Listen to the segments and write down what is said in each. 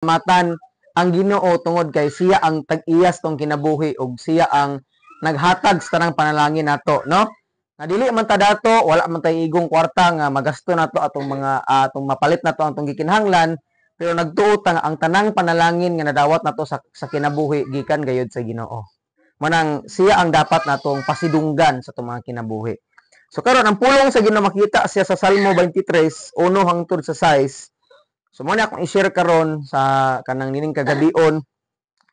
Matan ang Ginoo tungod kay siya ang tag-iyas tong kinabuhi ug siya ang naghatag sa tanang panalangin nato, no? Nga dili man ta dato, wala man tay igong kwarta nga magasto nato atong mga atong mapalit nato ang atong gikinahanglan, pero nagtuo ta nga ang tanang panalangin nga nadawat nato sa kinabuhi gikan gayud sa Ginoo. Manang siya ang dapat natong pasidunggan sa atong mga kinabuhi. So karon, ang pulong sa Ginoo makita siya sa Salmo 23, 1 hangtod sa 6. So mo na akong i-share karon sa kanang nining kagabion.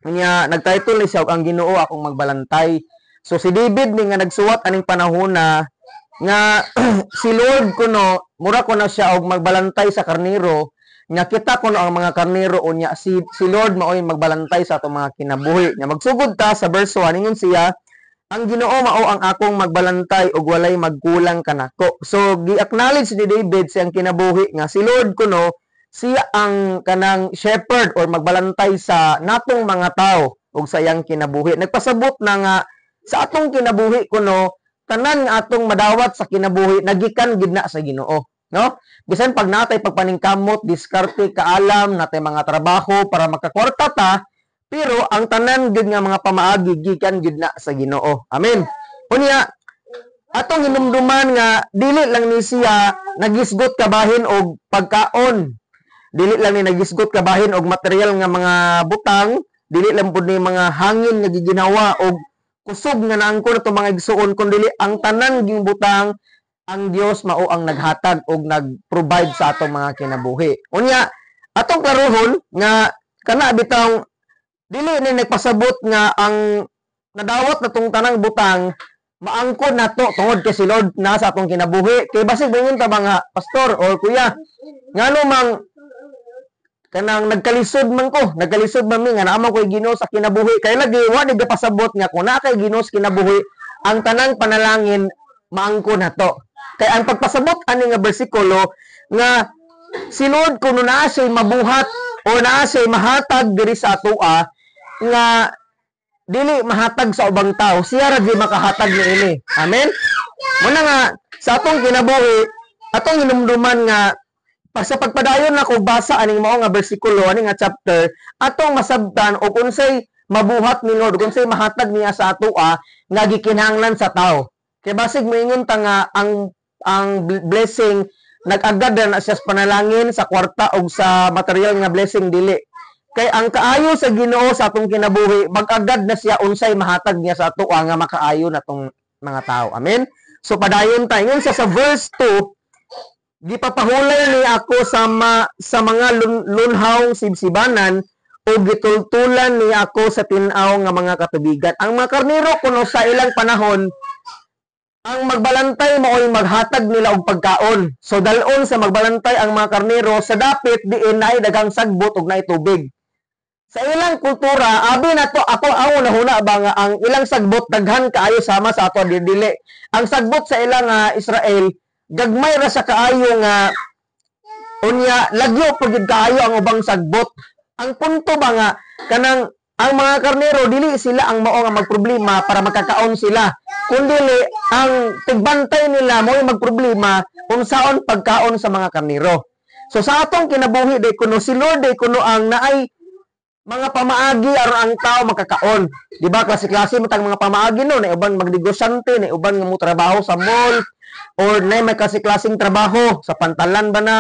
Unya nagtitle ni siya og "Ang Ginoo akong magbalantay." So si David ni nga nagsuwat aning panahon na nga si Lord kuno mura kuno siya og magbalantay sa karnero, nga kita kuno ang mga karnero, unya si Lord maoy magbalantay sa atong mga kinabuhi. Nya magsugod ta sa verse 1, ingon siya, "Ang Ginoo mao ang akong magbalantay ug walay magkulang kanako." So gi-acknowledge ni David siyang kinabuhi nga si Lord kuno siya ang kanang shepherd or magbalantay sa natong mga tao ug sa iyang kinabuhi. Nagpasabot na nga sa atong kinabuhi kuno, tanan nga atong madawat sa kinabuhi nagikan gid na sa Ginoo, no? Bisan pag natay pagpaningkamot, diskarte, kaalam, natay mga trabaho para makakwarta ta, pero ang tanan gid nga mga pamaagi gikan gid na sa Ginoo. Amen. Unya atong hinumduman nga dili lang ni siya nagisgot kabahin og pagkaon. Dili lang ni nagisgot kabahin og material nga mga butang, dili lang pud ni mga hangin nga giginawa og kusog nga naangkon atong mga igsuon, kun dili ang tanan ging butang, ang Dios mao ang naghatag og nag-provide sa atong mga kinabuhi. Unya atong klarohon nga kana bitawng dili ni nagpasabot nga ang nadawat natong tanang butang maangkon nato tungod kay si Lord na sa atong kinabuhi. Kay basig moingon ta ba nga, "Pastor or kuya, ngano mang kanang nagkalisod man ko, nagkalisod man mi nga naa man ko'y Ginoo sa kinabuhi?" Kay lagi wa ni gapasabot nga kung naa kay Ginoo sa kinabuhi, ang tanang panalangin maangkon nato. Kay ang pagpasabot ani nga bersikulo nga si Lord kuno naa siya'y mabuhat o naa siya'y mahatag diri sa atoa nga dili mahatag sa ubang tao, siya ra gyud makahatag niini. Amen. Muna nga sa atong kinabuhi, atong hinumduman nga pa sa pagpadayon na ko basa aning mao nga bersikulo, ani nga chapter, atong masabtan og unsay mabuhat ni Lord, unsay mahatag niya sa atoa nga gikinahanglan sa tao. Kay basig moingon ta nga ang blessing nag-agad na siya sa panalangin, sa kwarta og sa material nga blessing, dili. Kay ang kaayo sa Ginoo sa atong kinabuhi, mag-agad na siya unsay mahatag niya sa atoa nga makaayo natong mga tao. Amen. So padayon ta, ingon siya sa verse 2, "Gipapahulay ni ako sa mga lunhaw sibsibanan o gitultulan ni ako sa tin-aw nga mga katubigan." Ang mga karnero kuno sa ilang panahon, ang magbalantay maoy maghatag nila og pagkaon. So dal-on sa magbalantay ang mga karnero sa dapit diin naay daghang sagbot ug naay tubig. Sa ilang kultura, abi na to ako ang nahuna ba nga ang ilang sagbot daghan kaayo sama sa ato, dili. Ang sagbot sa ilang Israel gagmay ra sa kaayo nga unya lagyo pud gid kaayo ang ubang sagbot. Ang punto ba nga kanang ang mga karnero, dili sila ang mao nga magproblema para makakaon sila. Kundi ang tigbantay nila mo magproblema unsaon pagkaon sa mga karnero. So sa atong kinabuhi day kuno, si Lord day kuno ang naay mga pamaagi aron ang tao makakaon. Di ba klase-klase mo tang mga pamaagi, no, na uban magnegosyante, na uban nga mo trabaho sa mall or na may klase-klaseng trabaho sa pantalan ba na.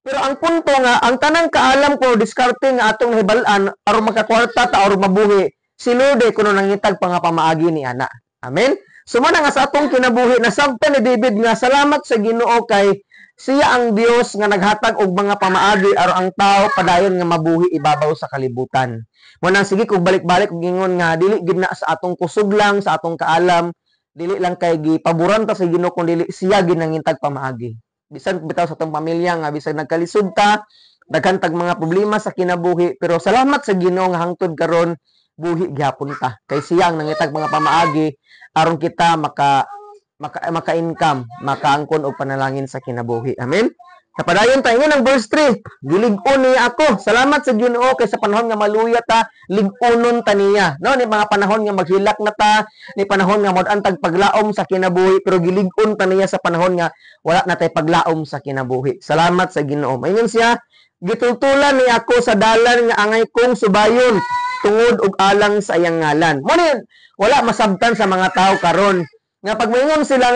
Pero ang punto nga ang tanang kaalam ko, diskarte nga atong nahibal-an aron makakwarta ta aron mabuhi, si Lord ay kuno nangitag pa nga pamaagi ni ana. Amen. So man nga sa atong kinabuhi, nasabtan ni David nga salamat sa Ginoo kay siya ang Dios nga naghatag og mga pamaagi aron ang tao padayon nga mabuhi ibabaw sa kalibutan. Mo nang sige kog balik-balik og ingon nga dili gid na sa atong kusog lang, sa atong kaalam, dili lang kay gipaboran ta sa Ginoo, kun dili siya ginangintag pamaagi. Bisan bitaw sa atong pamilya nga bisan nagkalisod ta, daghan tag mga problema sa kinabuhi, pero salamat sa Ginoo nga hangtod karon buhi gihapon ta. Kay siya ang nangitag mga pamaagi aron kita maka maka maka-income, makaangkon og panalangin sa kinabuhi. Amen. Kapadayon ta, ingon ang verse 3, "Gilig-on niya ako." Salamat sa Ginoo kay sa panahon nga maluya ta, lig-unon ta niya. No, ni mga panahon nga maghilak na ta, ni panahon nga mod tag paglaom sa kinabuhi, pero gilig-on ta niya sa panahon nga wala na tay paglaom sa kinabuhi. Salamat sa Ginoo. Maingon siya, Gitultulan niya ako sa dalan nga angay kong subayon tungod og alang sa iyang ngalan. Mo ni wala masabtan sa mga tao karon nga pag moingon sila,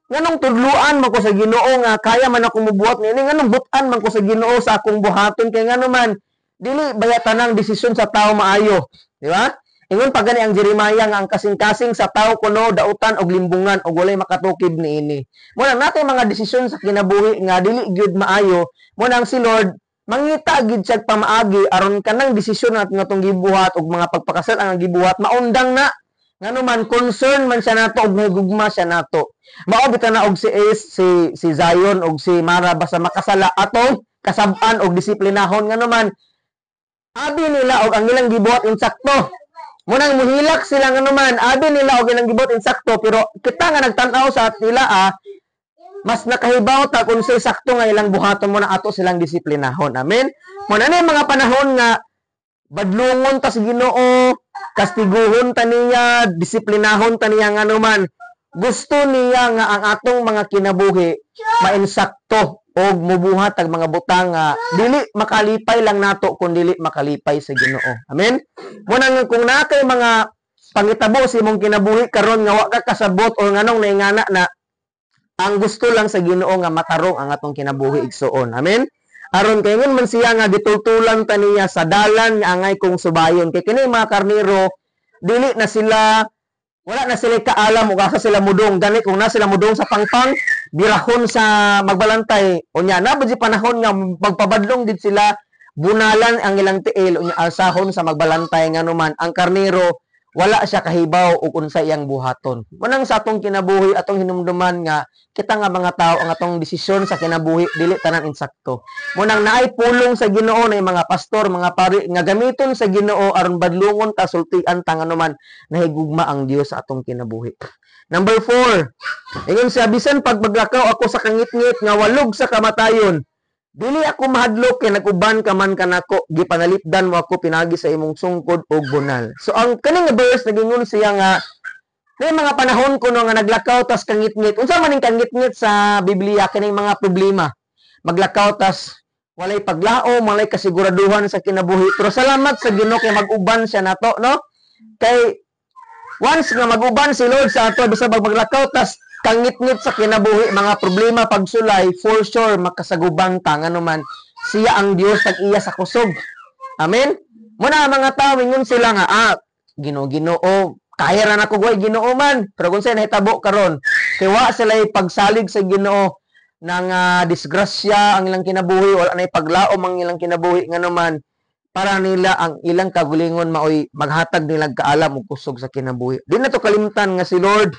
Nganong tudluan man ko sa Ginoo nga kaya man ako mubuhat niini? Nganong butan man ko sa Ginoo sa akong buhaton? Kay ngano man, dili baya tanang desisyon sa tao maayo, di ba?" Ingon pa gani ang Jeremiah nga ang kasing-kasing sa tao kuno dautan og limbungan og walay makatukib niini. Mo nang natay mga desisyon sa kinabuhi nga dili gyud maayo. Mo nang si Lord mangita gid siya pamaagi aron kanang desisyon natin nga atong gibuhat og mga pagpakasal ang gibuhat maundang na. Ngano man, concern man siya nato og nahigugma siya nato. Mao bitaw na og si Ace, si si Zion og si Mara, basta makasala, atong kasab-an og disiplinahon, ngano man abi nila og ang ilang gibuhat insakto. Munang muhilak sila, ngano man abi nila og ilang gibuhat insakto, pero kita nga nagtan-aw sa nila, mas nakahibaw ta kung say sakto nga ilang buhaton, mo na ato silang disiplinahon. Amen. Mo na ni mga panahon nga badlungon ta sa Ginoo, kastiguhon ta niya, disiplinahon ta niya, ngano man gusto niya nga ang atong mga kinabuhi mainsakto og mubuhat ang mga butang nga dili makalipay lang nato kun dili makalipay sa Ginoo. Amen. Mo nang kung naa kay mga pangitabo sa imong kinabuhi karon nga wa ka kasabot o nganong naingana na, ang gusto lang sa Ginoo nga matarong ang atong kinabuhi, igsuon. Amen. Aron kay ingon man siya nga gitultulan ta niya sa dalan nga angay kong subayon. Kay kini mga karnero, dili na sila, wala na sila kaalam ug asa sila mudong. Gani kung na sila mudong sa pangpang, birahon sa magbalantay. Unya na ba panahon nga magpabadlong gid sila, bunalan ang ilang tiil, unya alsahon sa magbalantay, nganuman ang karnero wala siya kahibaw ug unsa iyang buhaton. Manang sa atong kinabuhi, atong hinumduman nga kita nga mga tao, ang atong desisyon sa kinabuhi dili tanan insakto. Munang naay pulong sa Ginoo na mga pastor, mga pari nga gamiton sa Ginoo aron badlungon ta, sultian ta, nganuman nahigugma ang Dios sa atong kinabuhi. Number 4. Ingon siya, bisan pag maglakaw ako sa kangitngit nga walog sa kamatayon, dili ako mahadlok kay nag-uban ka man kanako, gipanalipdan mo ako pinagi sa imong sungkod ug bunal. So ang kaning nga verse, nagingon siya nga may mga panahon kuno nga naglakaw tas kangitngit. Unsa man ning kangitngit sa Biblia? Kining mga problema. Maglakaw tas walay paglaom, walay kasiguraduhan sa kinabuhi. Pero salamat sa Ginoo kay mag-uban siya nato, no? Kay once nga mag-uban si Lord sa ato, bisag maglakaw tas kangitngit sa kinabuhi, mga problema, pagsulay, for sure makasagubang ta, nganuman siya ang Dios tag-iya sa kusog. Amen. Muna ang mga tao ingon sila nga Ginoo, Ginoo, kaya ra nako gway Ginoo man. Pero kung sa'y nahitabo karon, kay wa sila pagsalig sa Ginoo nang disgrasya ang ilang kinabuhi, wala na paglaom ang ilang kinabuhi, nganuman para nila ang ilang kagulingon maoy maghatag nila kaalam ug kusog sa kinabuhi. Di na to kalimtan nga si Lord,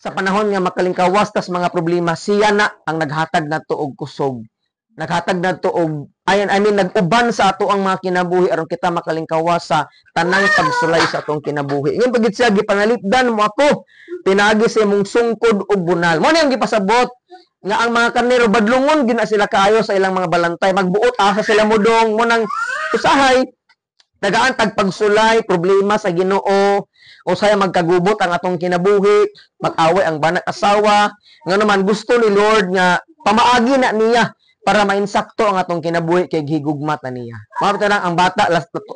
sa panahon nga makalingkawas tas mga problema, siya na ang naghatag nato og kusog. Naghatag nato og ayan, I mean, nag-uban sa ato ang mga kinabuhi aron kita makalingkawas sa tanang pagsulay sa atong kinabuhi. Ingon pagit siya, gipanalipdan mo ako pinagi sa imong sungkod ug bunal. Mo ni ang gipasabot nga ang mga karnero badlungon gina sila kaayo sa ilang mga balantay, magbuot asa sila mudong. Mo nang usahay dagaan tag pagsulay, problema sa Ginoo, usahay magkagubot ang atong kinabuhi, mag-away ang banag asawa, nga naman gusto ni Lord nga pamaagi na niya para mainsakto ang atong kinabuhi kay gihigugma ta niya. Mao lang ang bata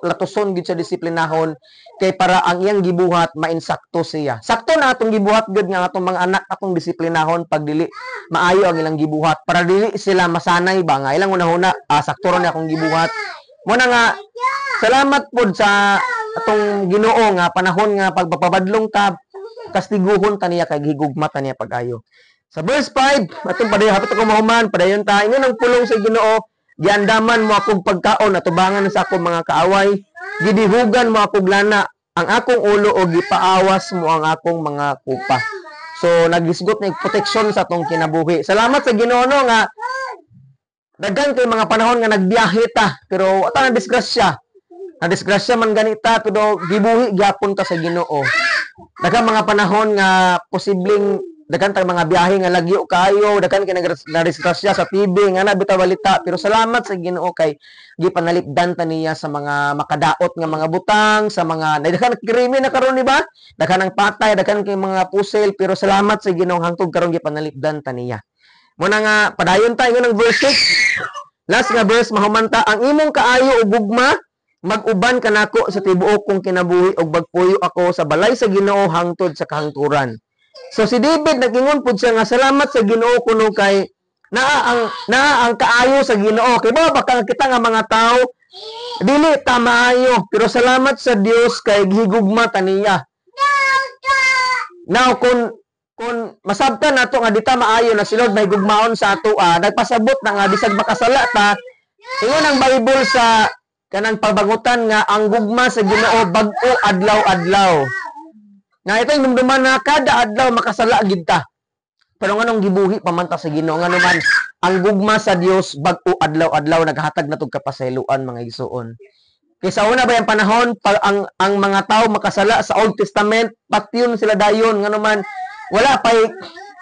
latuson gid sa disiplinahon kay para ang iyang gibuhat mainsakto siya. Sakto na atong gibuhat gud nga atong mga anak atong disiplinahon pag dili maayo ang ilang gibuhat para dili sila masanay ba nga ilang hunahuna, sakto ra ni akong gibuhat. Mo na nga salamat pod sa atong Ginoo nga panahon nga pagpapabadlong ta, kastiguhon ta niya kay gihigugma ta niya pag-ayo. Sa verse 5, atong padayon, hapit ako mahuman, padayon ta, ingon ang pulong sa Ginoo, giandaman mo akong pagkaon, atubangan sa akong mga kaaway, gidihugan mo akong lana, ang akong ulo o gipaawas mo ang akong mga kupa. So, nagisgot na protection sa atong kinabuhi. Salamat sa Ginoo, no, nga daghan kay mga panahon nga nagbiyahe ta, pero ata na disgrasya. Na disgrasya man ganita, pero gibuhi gyapon ta sa Ginoo. Daghan mga panahon nga posibleng daghan tag mga biyahe nga lagyo kaayo, daghan kay nadisgrasya sa TV nga na bitaw balita, pero salamat sa Ginoo kay gipanalipdan ta niya sa mga makadaot nga mga butang, sa mga daghan krimen na karon, di ba? Daghan ang patay, daghan kay mga pusil, pero salamat sa Ginoo hangtod karon gipanalipdan ta niya. Muna nga padayon tayo ng verse 6. Last nga verse, mahumanta, "Ang imong kaayo ug gugma mag-uban kanako sa tibuok kong kinabuhi ug magpuyo ako sa balay sa Ginoo hangtod sa kahangturan." So si David, nagingon pud siya nga salamat sa Ginoo kuno kay naa ang kaayo sa Ginoo. Kay ba baka kita nga mga tao dili ta maayo, pero salamat sa Dios kay gihigugma ta niya. Now kung masabtan nato nga di ta maayo na si Lord may gugmaon sa ato, nagpasabot na nga bisag makasala ta, ingon ang Bible sa kanang pabangutan nga ang gugma sa Ginoo bag-o adlaw-adlaw. Nga ito yung dumduman na kada adlaw makasala gid ta. Pero nganong gibuhi pa man ta sa Ginoo? Ngano man ang gugma sa Dios bag-o adlaw-adlaw, naghatag na tog kapasayloan, mga igsuon. Kay sa una ba yung panahon pag ang mga tao makasala sa Old Testament, patyon sila dayon, ngano man wala pay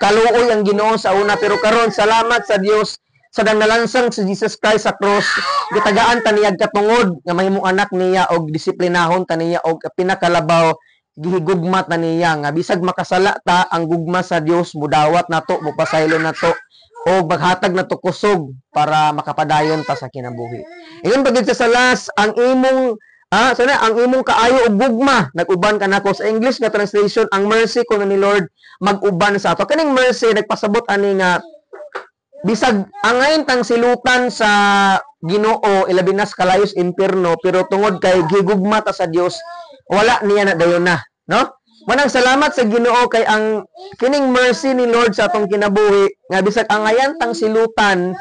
kaluoy ang Ginoo sa una. Pero karon, salamat sa Dios, sa dang nalansang si Jesus Christ sa cross, gitagaan ta niya katungod nga mahimong anak niya og disiplinahon ta niya og pinakalabaw, gihigugma ta niya nga bisag makasala ta, ang gugma sa Dios mudawat nato, mopasaylo nato o maghatag nato kusog para makapadayon ta sa kinabuhi. Ingon pa gid sa last, ang imong sana ang imong kaayo ug gugma nag-uban kanako. Sa English nga translation, ang mercy kuno ni Lord mag-uban sa ato. Kaning mercy nagpasabot ani nga bisag angayin tang silutan sa Ginoo, ilabi na sa kalayos impierno, pero tungod kay gigugma ta sa Dios, wala niya na dayon na, no? Manang salamat sa Ginoo kay ang kining mercy ni Lord sa atong kinabuhi nga bisag angayan tang silutan,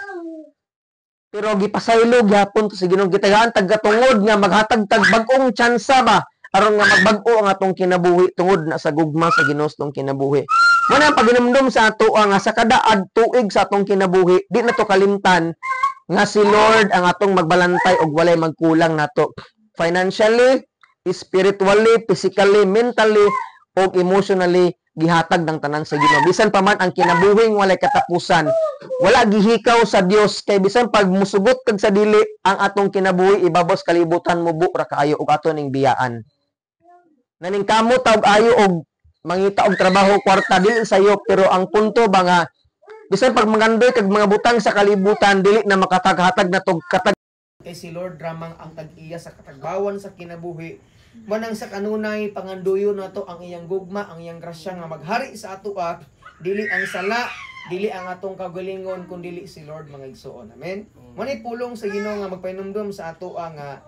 pero gipasaylo gyapon to sa Ginoo, gitagaan tag katungod nga maghatag tag bag-ong tsansa ba aron nga magbag-o ang atong kinabuhi tungod na sa gugma sa Ginoo sa atong kinabuhi. Mo na ang paginumdum sa ato nga sa kada tuig sa atong kinabuhi, di na to kalimtan nga si Lord ang atong magbalantay og walay magkulang nato financially, spiritually, physically, mentally ug emotionally. Gihatag ng tanan sa Ginoo. Bisan pa man ang kinabuhing walay katapusan, wala gihikaw sa Dios, kay bisan pag musugot kag sa dili, ang atong kinabuhi ibabaw sa kalibutan mubo ra kaayo ug ato ning biyaan. Naning kamot ta og ayo og mangita og trabaho, kwarta, dili sayo, pero ang punto ba nga bisan pag magandoy kag mga butang sa kalibutan, dili na makataghatag na tog katag kay si Lord ramang ang tag-iya sa katagbawan sa kinabuhi. Manang sa kanunay, panganduyo nato ang iyang gugma, ang iyang grasya nga maghari sa ato, dili ang sala, dili ang atong kagalingon, kun dili si Lord, mga igsuon. Amen. Mo ni pulong sa Ginoo nga magpahinumdom sa ato nga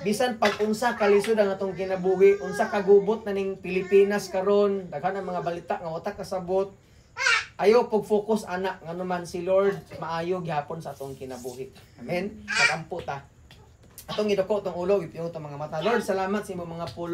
bisan pag unsa kalisod ang atong kinabuhi, unsa kagubot na ning Pilipinas karon, daghan ang mga balita nga wa ta kasabot, ayo pag focus ana, ngano man si Lord maayo gihapon sa atong kinabuhi. Amen. Magampo ta. Atong iduko atong ulo, ipiyong atong mga mata. Lord, salamat sa imong mga pulong.